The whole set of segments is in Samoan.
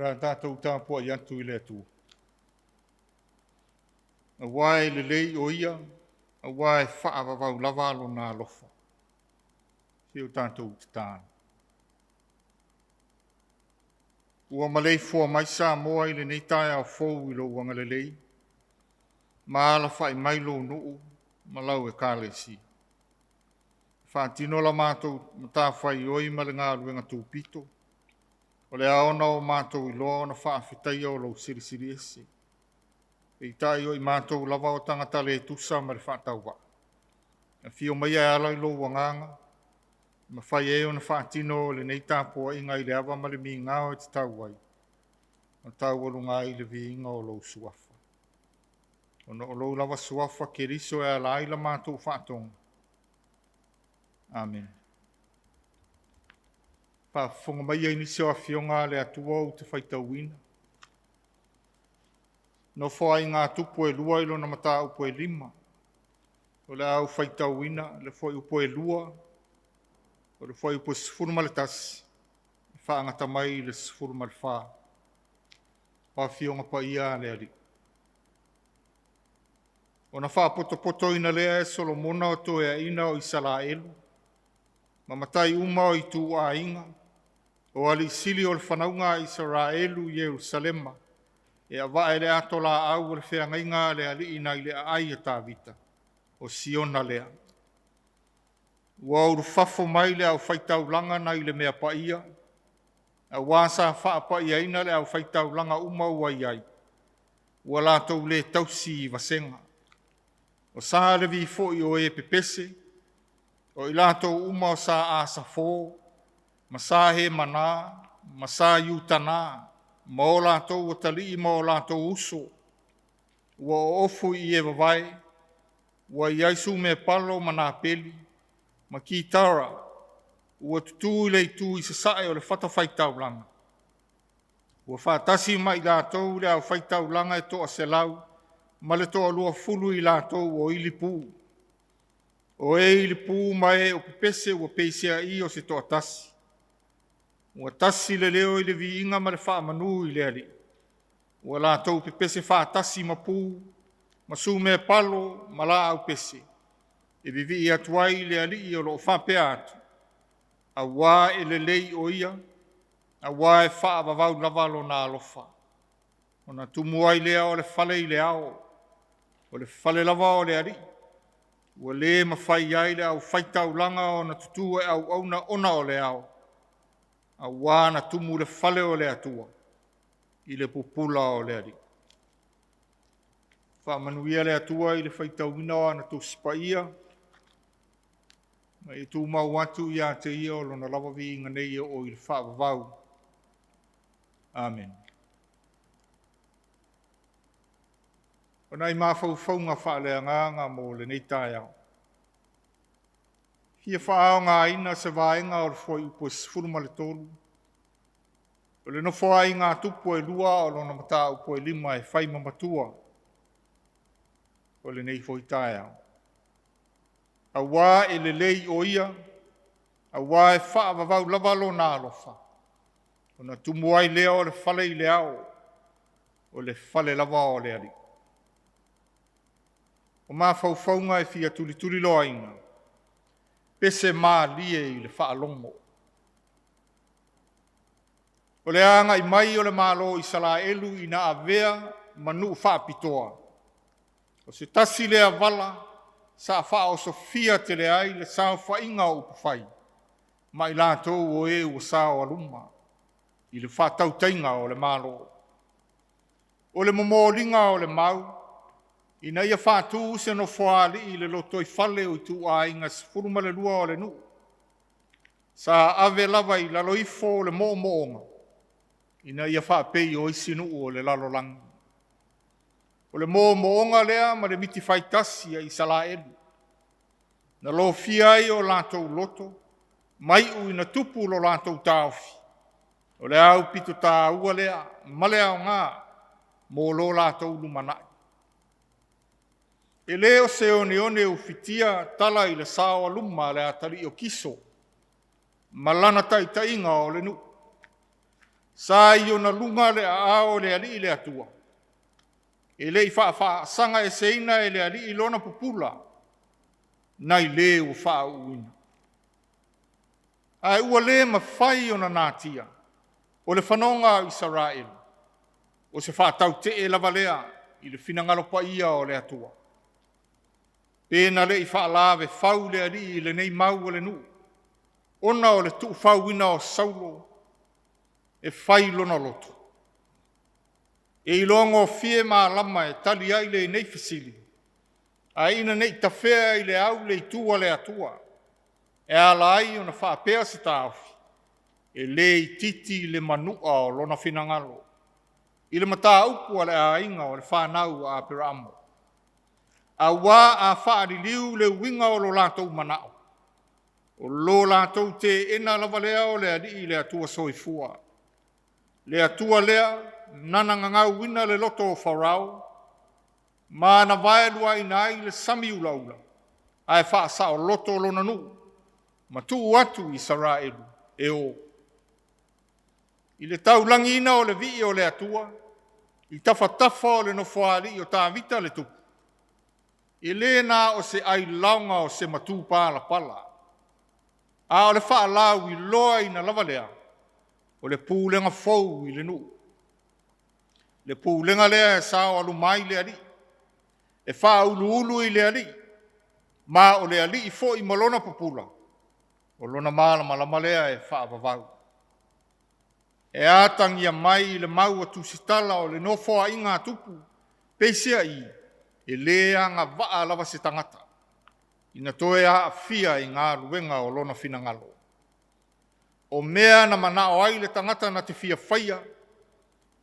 O le a tatou tapuai atu i le Atua. Aua e lelei o Ia, aua e faavavau lava Lona alofa. Se i o tatou tatalo. Ua maleifua mai Samoa i lenei taeao fou i lou agalelei ma alafai mai lou nuu ma lau Ekalesia. Faatino la matou matafaioi ma le galuega tupito, o le ao ona o matou iloa ona faafetaia o lou Silisili Ese. Peitai o i matou lava o tagata le tusa ma le faatauvaa. Afio maia e ala i lou Agaga, e mafai ai ona faatino lenei tapuaiga i le ava ma le migao e tatau ai, ma taualuga ai le viiga o lou Suafa. Ona o lou lava Suafa Keriso e ala ai la matou faatoga. Amene. Faafofoga maia i nisi o afioga a le Atua ou te faitauina. Nofo a tupu e lua i lona mataupu e 5. O le a ou faitauina le fuaiupu e 2, o le fuaiupu e 11 e faagata mai i le 14. O Afioga Paia a le Alii. Ona faapotopotoina lea e Solomona o toeaiina o Isaraelu ma matai uma o ituaiga, o alii sili o le fanauga a Isaraelu i Yerusalema, e avae le atolaau o le feagaiga a le Alii nai le aai a Tavita, o Siona lea. Ua ulufafo mai le aufaitaulaga nai le Mea Paia, aua sa faapaiaina le aufaitaulaga uma ua i ai, ua latou le tausi i vasega. O sa Levi foi o e pepese, o i latou uma o Sa Asafo ma Sa Hemana ma Sa Iutana ma o latou atalii ma o latou uso, ua oofu i ie vavae, ua i ai sumepalo ma napeli ma kitara, ua tutu i le itu i sasae o le fatafaitaulaga, ua faatasi ma i latou le aufaitaulaga e toaselau ma le toaluafulu i latou o ilipu. O e ilipu ma e o pepese ua peiseai o se toatasi. Ua tasi le leo i le viiga ma le faamanu i le Alii. Ua latou pepese faatasi ma pu ma sumepalo ma laau pese, e vivii atu ai i le Alii o lo o faapea atu, “Aua e lelei o Ia, aua e faavavau lava Lona alofa.” Ona tumu ai lea o le fale i le ao, o le fale lava o le Alii, ua le mafai ai le aufaitaulaga ona tutu e auauna ona o le ao, aua na tumu le fale o le Atua i le pupula o le Alii. Faamanuia le Atua i le faitauina o ana Tusi Paia, ma ia tumau atu ia te Ia o Lona lava viiga nei e oo i le faavavau. Amene. O nai mafaufauga faaleagaga mo lenei taeao. E fia faaaogaina se vaega o le fuaiupu e 13, o le Nofoaiga a tupu e lua a o lona mataupu e 5 e fai ma matua o lenei foi taeao. Aua e lelei o ia, aua e faavavau lava lona alofa, ona tumu ai lea o le fale i le ao, o le fale lava o le Alii. O mafaufauga e fia tulituliloaina, pese malie i le faalogo. O le agai mai o le Malo o Isaraelu ina avea ma nuu faapitoa, o se tasi lea vala sa faaosofia tele ai le saofaiga o upufai ma i latou o e ua saoaluma i le faatautaiga o le Malo. O le momoliga o le mau, ina ia faatu se nofoaalii i le lotoifale o ituaiga 12 o le nuu, sa ave lava i lalo ifo o le moomooga ina ia faapei o isi nuu o le lalolagi. O le moomooga lea ma le miti faitasi a Isaraelu, na lofia ai o latou loto ma iu ina tupu lo latou taofi, o le aupito taua lea ma le aoga mo lo latou lumanai. E le o se oneone ufitia tala i le saoaluma a le atalii o Kiso ma lana taitaiga o le nuu. Sa i ona luga le aao o le Alii le Atua, e le i faafasagaeseina e le Alii lona pupula nai le ua faauuina. Ae ua le mafai ona natia, o le fanoga a Isaraelu, o se faatautee lava lea i le finagalo paia o le Atua. Pe na le i faalavefau le Alii i lenei mau a le nuu, ona o le tuufauina o Saulo e fai lona loto? E iloagofie malama e tali ai lenei fesili, ae ina ne i tafea i le au le itu a le Atua, e ala ai ona faapea se taofi, e le itiiti le manua o lona finagalo i le mataupu a le aiga o le fanau a Aperamo. Aua a faaliliu le uiga o lo latou manao, o lo latou teena lava lea o le Alii le Atua Soifua, le Atua lea na na gagauina le loto o Farao, ma na vaeluaina ai le sami ulaula ae faasaoloto lona nuu ma tuu atu Isaraelu e o. I le taulagiina o le vii o le Atua i tafatafa o le nofoalii o Tavita le Tupu, e le na o se ailaoga o se matupalapala, a o le faalauiloaina lava lea o le pulega fou i le nuu. Le pulega lea e saoaluma ai le Alii, e faauluulu i le Alii, ma o le Alii foi ma lona pupula, o lona malamalama lea e faavavau. E atagia mai i le mau a Tusitala o le Nofoaiga a Tupu, peiseai, e le agavaa lava se tagata ina toe aafia i galuega o lona finagalo. O mea na manao ai le tagata na te fia faia,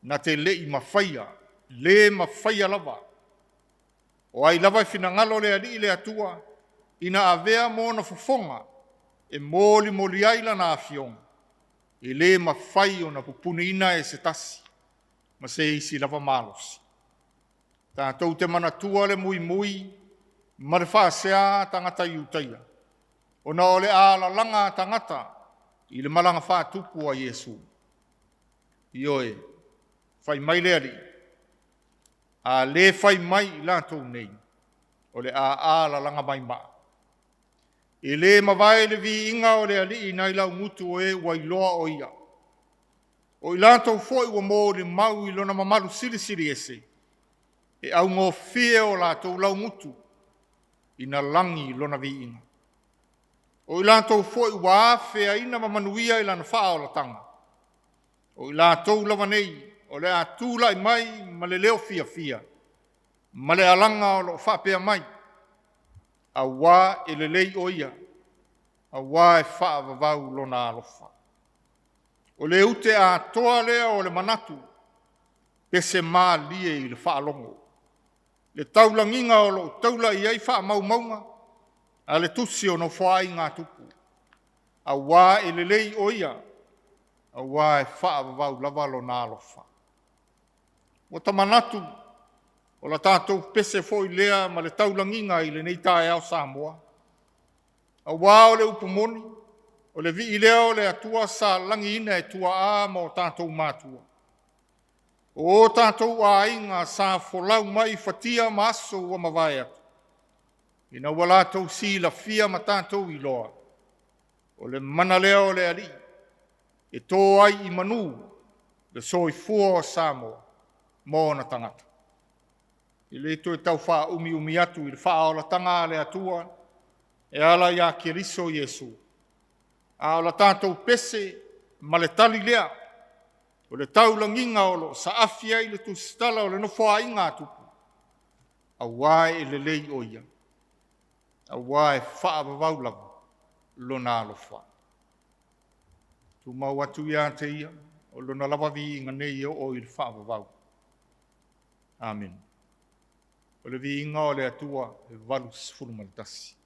na te le i mafaia, le mafaia lava. O ai lava e finagalo le Alii le Atua ina avea ma ona fofoga e molimoli ai Lana Afioga, e le mafai ona pupuniina e se tasi ma se isi lava malosi. Tatou te manatua le muimui ma le faasea a tagata Iutaia, ona o le alalaga a tagata i le malaga faatupu a Iesu. Ioe, fai mai le Alii, a le fai mai i latou nei, o le a alalaga mai ma au. E le mavae le viiga o le Alii nai laugutu o e ua iloa o Ia. O i latou foi ua molimau i lona mamalu silisili ese, e augofie o latou laugutu ina lagi lona viiga. O i latou foi ua afeaina ma manuia i lana faaolataga, o i latou lava nei o le a tulai mai ma le leo fiafia ma le alaga o lo o faapea mai, “Auā e lelei o Ia, auā e faavavau Lona alofa.” O le ute atoa lea o le manatu, pese malie i le faalogo, le taulagiga o lo o taula i ai faamaumauga a le tusi o Nofoaiga a Tupu, auā e lelei o Ia, auā e faavavau lava Lona alofa. Ua ta manatu, o la tatou pese foi lea ma le taulagiga i lenei taeao Samoa, aua o le upu moni, o le vii lea o le Atua sa lagiina e tuaa ma o tatou matua. O o tatou aiga sa folau mai i fatia ma aso ua mavae atu, ina ua latou silafia ma tatou iloa, o le mana lea o le Alii e to ai i manu le soifua o Samoa ma ona tagata. E le toe tau faaumiumi atu i le faaolataga a le Atua e ala ia Keriso Iesu, a o la tatou pese ma le tali lea, o le taulagiga o lo o saafi ai le tusitala o le Nofoaiga a Tupu, auā e lelei o Ia, auā e faavavau lava Lona alofa. Tumau atu ia te Ia, o Lona lava viiga nei e oo i le faavavau. Amene. O le viiga o le Atua e 81.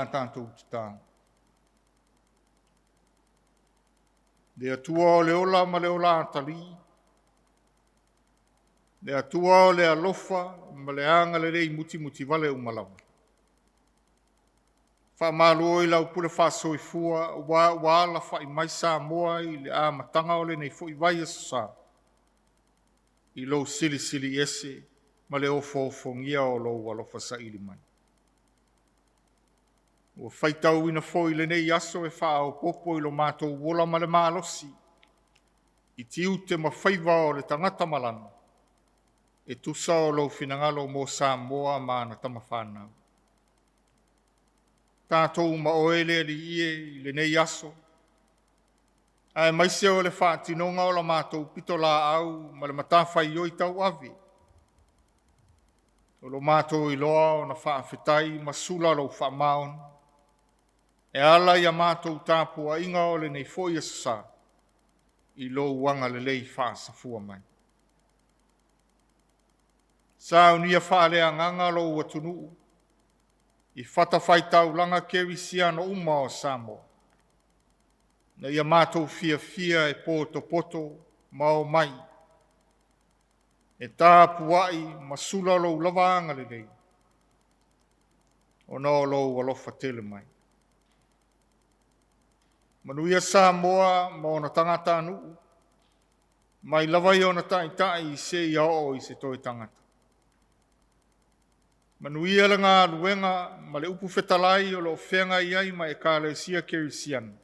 a tatou tatalo. Le Atua o le ola ma le ola atalii, le Atua o le alofa ma le agalelei mutimutivale uma lava, faamalo i lau pule faasoifua aua ua alafai mai Samoa i le amataga o lenei foi vaiaso sa, i lou Silisili Ese ma le ofoofogia o lou alofa saili mai. Ua faitauina foi lenei aso e faaopoopo i lo matou ola ma le malosi i tiute ma faiva o le tagata malama, e tusa o lou finagalo mo Samoa ma ana tama fanau. Tatou ma oe le Alii e i lenei aso, aemaise o le faatinoga o la matou pitolaau ma le matafaioi tauave, o lo matou iloa ona faafetai ma sula lou faamaoni e ala i a matou tapuaiga o lenei foi aso Sa, i lou agalelei faasafua mai. Saunia faaleagaga lou atunuu i fatafaitaulaga kerisiano uma o Samoa, ina ia matou fiafia e potopoto ma omai e tapuai ma sula lou lava agalelei, ona o lou alofa tele mai. Manuia Samoa ma ona tagatanuu, mai lava i ona taitai seia oo i se toe tagata. Manuia le galuega ma le upu fetalai o lo o feagai ai ma Ekalesia Kerisiano,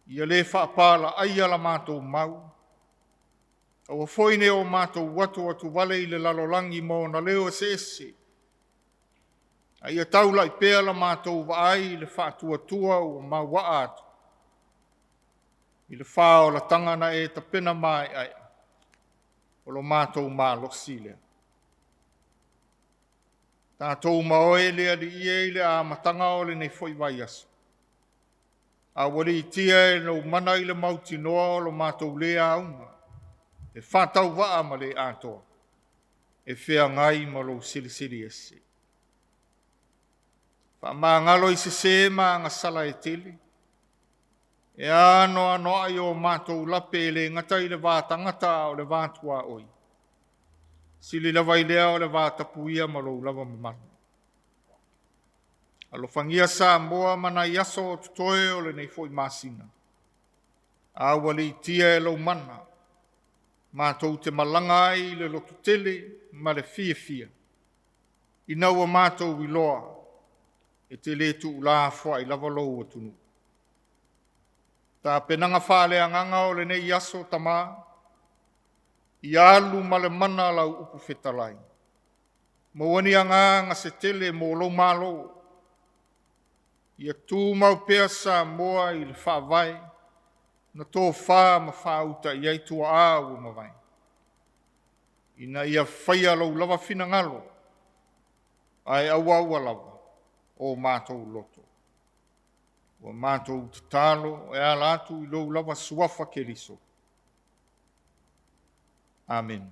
ia le faapalaaia la matou mau, aua foi ne o matou atuatuvale i le lalolagi ma ona leo eseese, a ia taulai pea la matou vaai i le faatuatua ua mauaa atu i le faaolataga na e tapena maeaea, o lo matou malosi lea. Tatou ma oe le Alii e i le amataga o lenei foi vaiaso, aualiitia e lou mana i le mautinoa o lo matou le auga e faatauvaa ma le atoa, e feagai ma lou Silisili Ese. Faamagalo i sese ma agasala e tele, e anoanoai o matou lape e le gata i le va tagata a o le va tuaoi, sili lava i lea o le vatapuia ma lou lava mamalu. Alofagia Samoa ma nai aso o totoe o lenei foi masina, aualiitia e lou mana matou te malaga ai i le lototele ma le fiafia, ina ua matou iloa e te le tuulafoai lava lou atunuu. Tapenaga faaleagaga o lenei aso Tama, ia alu ma le mana lau upu fetalai, maua ni agaga se tele mo lou malo, ia tumau pea Samoa i le faavae na tofa ma faauta i ai tuaa ua mavae, ina ia faia lou lava finagalo, ae aua aua lava o matou loto. Ua matou tatalo e ala atu i lou lava Suafa Keriso. Amene.